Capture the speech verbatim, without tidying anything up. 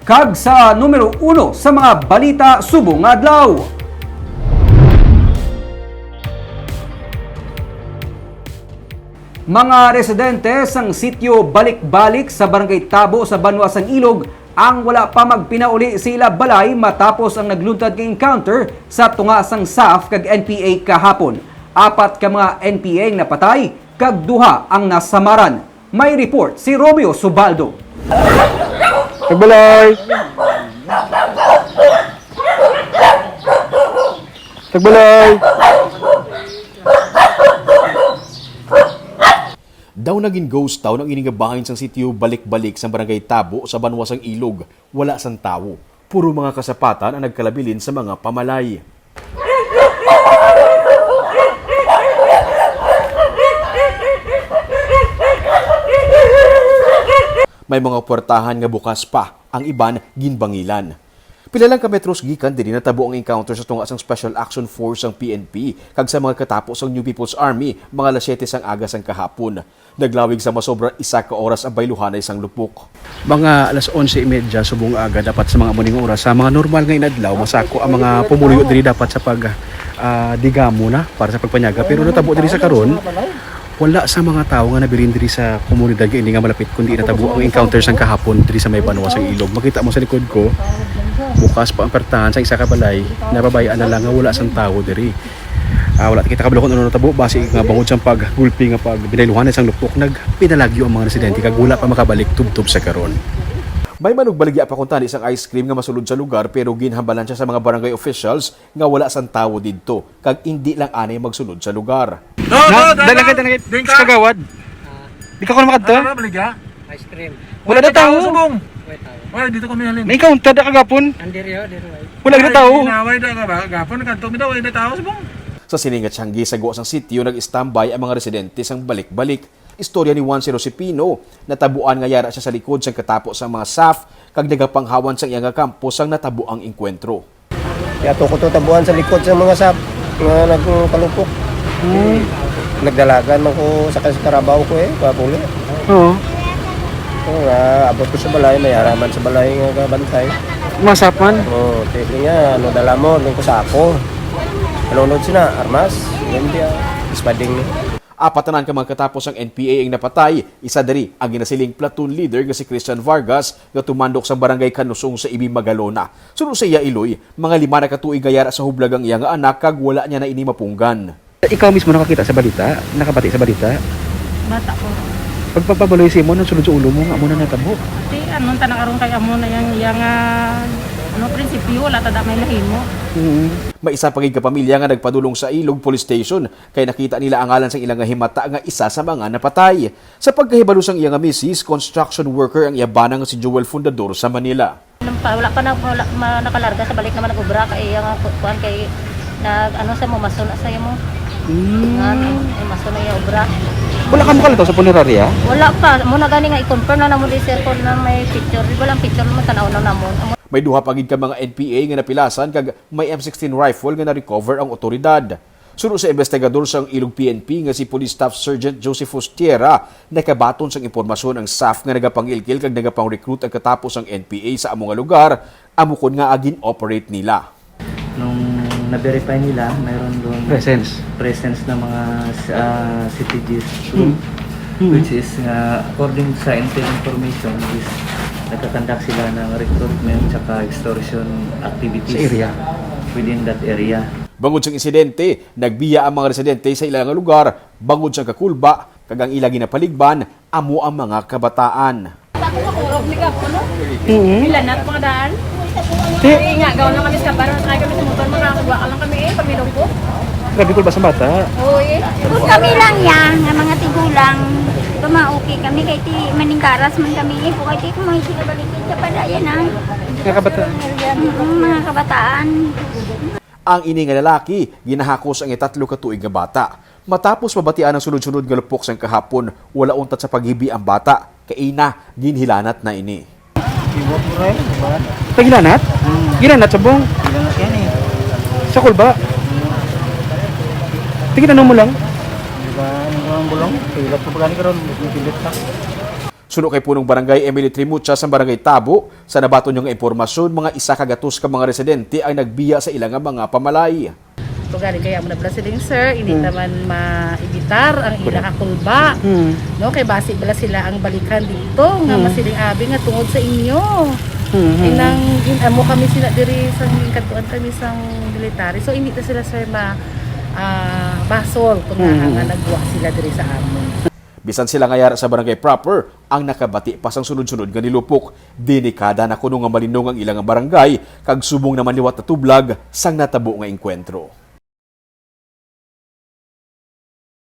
Kag sa numero uno sa mga balita subong nga adlaw. Mga residente sang sitio Balik-Balik sa Barangay Tabo sa Banwa sang Ilog ang wala pa magpinauli sa ila balay matapos ang nagluntad nga encounter sa tunga sang SAF kag N P A kahapon. Apat ka mga N P A ang napatay kag duha ang nasamaran. May report si Romeo Subaldo. Tagbalay! Tagbalay! Daw naging ghost town ang ini nga bahin sang sitio Balik-Balik sa Barangay Tabo sa Banwa sang Ilog. Wala sang tawo. Puro mga kasapatan ang nagkalabilin sa mga pamalay. May mga puwertahan nga bukas pa, ang iban ginbangilan. Pila lang ka metros gikan diri natabo ang encounter sa tunga sang Special Action Force sang P N P kag sa mga katapo sang New People's Army, mga alas siyete sang aga sang kahapon. Naglawig sa masobra isa ka oras ang bayluhanay sang lupok. Mga alas onse y media subong aga dapat sa mga amo ning oras. Sa mga normal nga inadlaw, masako ang mga pumuluyo diri dapat sa pag, ah, digamo na para sa pagpanyaga. Pero natabo diri sa karon, wala sa mga tawo nga nabilin diri sa komunidad nga ini nga malapit, kundi natabo ang encounter sang kahapon diri sa may banwa sang Ilog. Makita mo sa likod ko, bukas pa ang pertahan sa isa ka balay, nababayaan na lang nga wala sang tawo diri. Ah, wala kita kabalo kung ano natabo, basi nga bangod sang paggulpi nga pag binayluhan sang lupok, nagpinalagyo ang mga residente kag wala pa makabalik tubtob sa karon. May manugbaligya pa kuntani sang ice cream nga masulod sa lugar, pero ginhambalan siya sa mga barangay officials nga wala sang tawo didto, kag indi lang anay magsulod sa lugar. Na, dala ka, dala ka, sa kagawad. Di ka ko makadto? Ano ba, baligya? Ice cream. Wala na tawo. Subong. Wait, tawo. Wala, dito kami halin. May counter na kagapon. Andirio, diri, wait. Wala na tawo. Inaway na ka ba? Gapon, kanto mi daw, wala na tawo, subong. Sa sini nga tiyanggi sa guwa sang sitio, nag-standby ang mga residente sang Balik-Balik. Istorya ni Juan Sirosipino, natabuan nga yara siya sa likod sang katapo sang mga SAF, kag nagapanghawan sang iya nga kampo sang natabo ang engkwentro. Kaya to ko to tabuan sa likod sa mga SAF nga nagpalupok. Hmm. Nagdalagan man ko sa kas-, karabaw ko eh, papuli. Oo. So, nga, abot ko sa balay, may araman sa balay nga kabantay. Mga SAF man? Oo, tipi nga, ano, dala mo, doon ko sa ako. Nanonood sila, armas, yun diya, ispading niya. Apat tanan ka mga katapo sang N P A ang napatay, isa diri ang ginasiling platoon leader nga si Christian Vargas nga tumandok sa barangay Kanusong sa Ibi, Magalona. Suno sa iya iloy, mga lima na ka tuig nga yara sa hublag ang iya nga anak kag wala niya na ini mapunggan. Ikaw mismo nakakita sa balita? Nakabati sa balita? Bata ko. Pagpapabaloy sa imo, anong sulod sa ulo mo nga amo na natabo? Di, ano, ta na karon kay amo na yang, yang, ah, ano, prinsipyo, wala ta da may mahimo. Mm. May isa pa gid ka pamilya nga nagpadulong sa Ilog Police Station kay nakita nila ang ngalan sang ila nga himata nga isa sa mga napatay. Sa pagkahibalo sang iya nga misis, construction worker ang iya bana nga si Joel Fundador sa Manila. Nang pa, wala pa na, wala ma-, nakalarga sa balik naman nag-obra kay iya nga ku-, kuan kay nag, ano sa mo, maso na sa imo. Mm. Nga, ano, eh, maso na iya obra. Wala ka mo kalitaw sa punerarya? Wala pa. Mo na gani nga i-confirm na namo di, sir, kung na may picture. Di ba lang picture mo, tanaw na namo. May duha pa gid ka mga N P A nga napilasan kag may M sixteen rifle nga na-recover ang otoridad. Suno sa investigador sang Ilog P N P nga si Police Staff Sergeant Josephus Tierra, nakabaton sang impormasyon ang SAF nga nagapangilkil kag nagapang-recruit ang katapo sang N P A sa amo nga lugar, amo kon ngaa gin-operate nila. Nung na-verify nila, mayroon doon Presence. presence ng mga, ah, C T Gs group, Hmm. Hmm. which is nga, according sa intel information, is nagkakandak sila ng recruitment tsaka extortion activities Sa area. within that area. Bangod sang insidente, nagbiya ang mga residente sa ila nga lugar bangod sang kakulba, kag ang ila ginapaligban amo ang mga kabataan. Ako nga kurog ni Gapo, no? Mm. Pila na mga daan? Ti- Ay, nga, gawa lang kami sa kabaran, ay kami sa motor, makakagwa ka lang kami eh, paminupo. Grabe, kulba sa bata. Oo, eh. Kung kami lang yan, nga mga tigulang, tumauki kami, kay ti maningkaras man kami eh, kung kay ti kung may sinabalikin sa padayan, ah. Mga kabataan. Mm, mga kabataan. Ang ini nga lalaki, ginahakos ang iya tatlo ka tuig nga bata. Matapos mabatian ang sunod-sunod nga lupok sang kahapon, wala untat sa paghibi ang bata. Kaina, ginhilanat na ini. Iwag mo rin, diba? Paghilanat? Hmm. Gilanat sa bong? Gilanat yan eh. Sa kulba? Tingin ano mo lang? Diba, ano ang bulong? Iwag ko pagkani karon, mas mapilit pa. Suno kay Punong Barangay Emily Trimucha sa Barangay Tabo, sa nabaton niya nga impormasyon, mga isa ka gatos ka mga residente ang nagbiya sa ila nga mga pamalay. Tugali kaya mo na pala siling, sir, hindi naman maibitar ang ila ka kulba. No, kay basi bala sila ang balikan dito nga masiling abi nga tungod sa inyo. Inang ginamo kami sila diri sa, katuan kami sang military. So hindi ta sila, sir, ma ah, basol kung nga nga nagwa sila diri sa amon. Bisan sila nga yara sa barangay proper, ang nakabati pa sang sunod-sunod nga nilupok, delikada na kuno nga malinong ang ila nga barangay, kag subong naman liwat natublag sang natabo nga engkwentro.